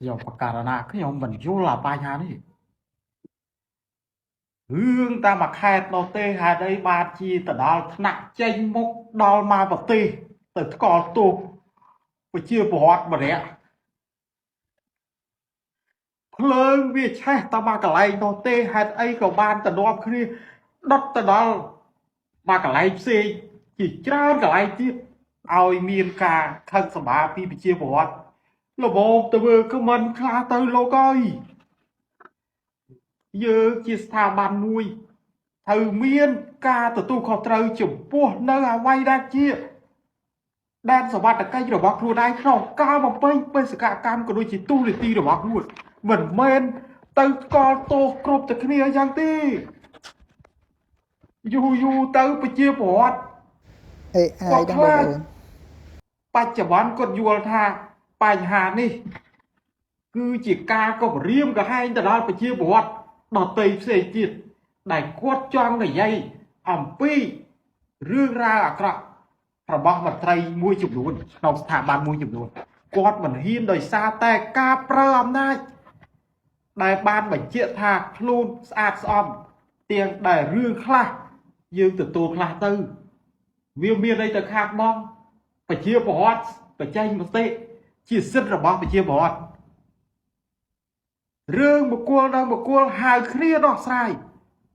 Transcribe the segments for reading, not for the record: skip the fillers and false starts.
ខ្ញុំបករណាខ្ញុំមិនយល់អាបញ្ហានេះរឿងតាមមួយខេតនោះទេហេតុអីបានជាទៅដល់ថ្នាក់ចេញមុខដល់មកប្រទេសទៅថ្កល់ទោសប្រជាពលរដ្ឋម្នាក់ភ្លើងវាឆេះតាមមួយកន្លែងនោះទេហេតុអីក៏បានទៅនាំគ្នាដុតទៅដល់មកកន្លែងផ្សេងជាច្រើនកន្លែងទៀតឲ្យមានការខឹងសម្បាពីប្រជាពលរដ្ឋល្មមទៅមើលខមមិនខ្លះទៅលោកអើយយើងជាស្ថាប័នមួយត្រូវមានការទទួលខុសត្រូវចំពោះនៅអ្វីដែលជាដែនសវត្ថកិច្ចរបស់ខ្លួនឯងក្នុងការបំពេញបេសកកម្មក៏ដូចជាទូនីតិរបស់ខ្លួនមិនមែនទៅកល់ទោសគ្រប់តែគ្នាយ៉ាងទេយូរយូរទៅប្រជាពលរដ្ឋ AI គាត់ ហ្នឹង ខ្លាច បងប្អូន បច្ចុប្បន្នគាត់យល់ថាបញ្ហានេះគឺជាការគំរាមកំហែងទៅដល់ប្រជាពលរដ្ឋដទៃផ្សេងទៀតដែលគាត់ចង់និយាយអំពីរឿងរ៉ាវអាក្រក់របស់មន្ត្រីមួយចំនួនក្នុងស្ថាប័នមួយចំនួនគាត់មិនហ៊ានដោយសារតែការប្រើអំណាចដែលបានបញ្ជាក់ថាខ្លួនស្អាតស្អំទាំងដែលរឿងខ្លះយើងទទួលខ្លះទៅវាមានអីទៅខាតបងប្រជាពលរដ្ឋបញ្ចេញមតិជាសិទ្ធិរបស់ប្រជាពលរដ្ឋរឿងបុគ្គលដល់បុគ្គលហៅគ្នាដោះស្រាយ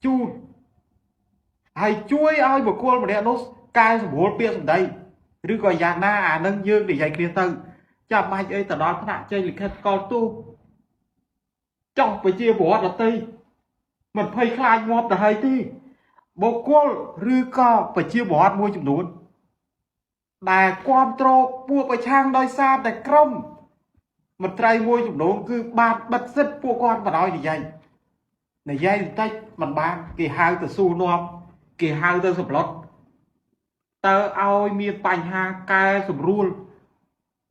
ជូនហើយជួយឲ្យបុគ្គលម្នាក់នោះកែសម្រួលពាក្យសម្ដីឬក៏យ៉ាងណាអានឹងយើងនិយាយគ្នាទៅចាំបាច់អីទៅដល់ថ្នាក់ចេញលិខិតកលទូចង់ប្រជាពលរដ្ឋដទៃមិនភ័យខ្លាចងាប់ទៅហើយទេបុគ្គលឬក៏ប្រជាពលរដ្ឋមួយចំនួនដែលគ្រប់គ្រងពួកប្រឆាំងដោយសារតែក្រុមមន្ត្រីមួយចំនួនគឺបានបិទសិទ្ធិពួកគាត់បណ្ដោយនិយាយនិយាយបន្តិចមិនបានគេហៅទៅសួរនាំគេហៅទៅសម្លុតតើឲ្យមានបញ្ហាកែសម្រួល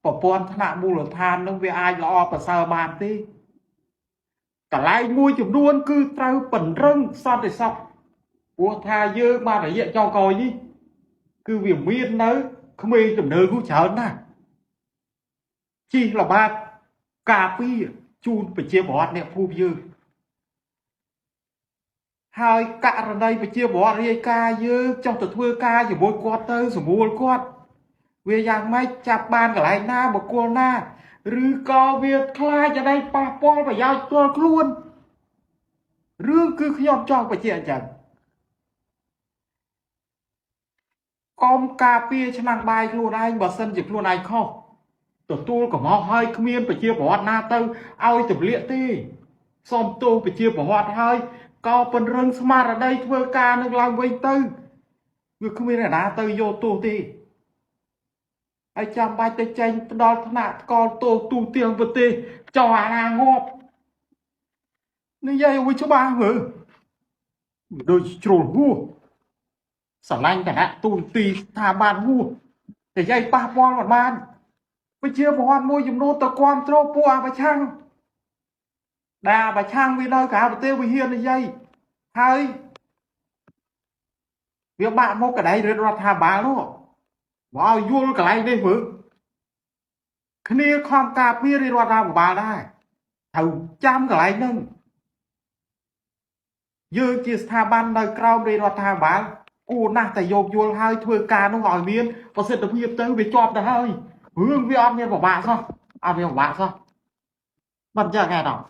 ប្រព័ន្ធថ្នាក់មូលដ្ឋាននឹងវាអាចល្អប្រសើរបានទេកន្លែងមួយចំនួនគឺត្រូវពង្រឹងសន្តិសុខព្រោះថាយើងបានរយៈចុងក្រោយនេះគឺវាមាននៅក្មេងទំនើងនោះច្រើនណាស់ជីកល្បាតការពារជូនប្រជាពលរដ្ឋអ្នកភូមិយើងហើយករណីប្រជាពលរដ្ឋរាយការណ៍យើងចុះទៅធ្វើការជាមួយគាត់ទៅសម្រួលគាត់វាយ៉ាងម៉េចចាប់បានកន្លែងណាបុគ្គលណាឬក៏វាខ្លាចអីប៉ះពាល់ប្រយោជន៍ផ្ទាល់ខ្លួនរឿងគឺខ្ញុំចង់បញ្ជាក់អញ្ចឹងកុំការពារឆ្នាំងបាយខ្លួនឯងបើសិនជាខ្លួនឯងខុសទទួលកំហុសហើយគ្មានប្រជាពលរដ្ឋណាទៅឲ្យទម្លាក់ទេសូមទោសប្រជាពលរដ្ឋហើយក៏ពង្រឹងស្មារតីធ្វើការនឹងឡើងវិញទៅវាគ្មានអ្នកណាទៅយកទោសទេហើយចាំបាច់ទៅចេញដល់ថ្នាក់ថ្កល់ទោសទូទាំងប្រទេសចោះអាណាងាប់និយាយឲ្យច្បាស់មើលដូចជ្រុលហួសស្រឡាញ់គណៈទូនទីស្ថាប័នហួសនិយាយប៉ះពាល់មិនបានប្រជាពលរដ្ឋមួយចំនួនទៅគ្រប់គ្រងពួកអាប្រឆាំងដែលអាប្រឆាំងវានៅក្រៅប្រទេសវាហ៊ាននិយាយហើយវាបាក់មកកណ្ដែងរដ្ឋាភិបាលនោះបើឲ្យយល់កន្លែងនេះមើលគ្នាខំការពាររដ្ឋាភិបាលដែរត្រូវចាំកន្លែងហ្នឹងយើងជាស្ថាប័ននៅក្រោមរាជរដ្ឋាភិបាលគួរណាស់តែយោគយល់ហើយធ្វើការនោះឲ្យមានប្រសិទ្ធភាពទៅវាជាប់ទៅហើយរឿងវាអត់មានពិបាកសោះអត់មានពិបាកសោះមិនចឹងឯងដល់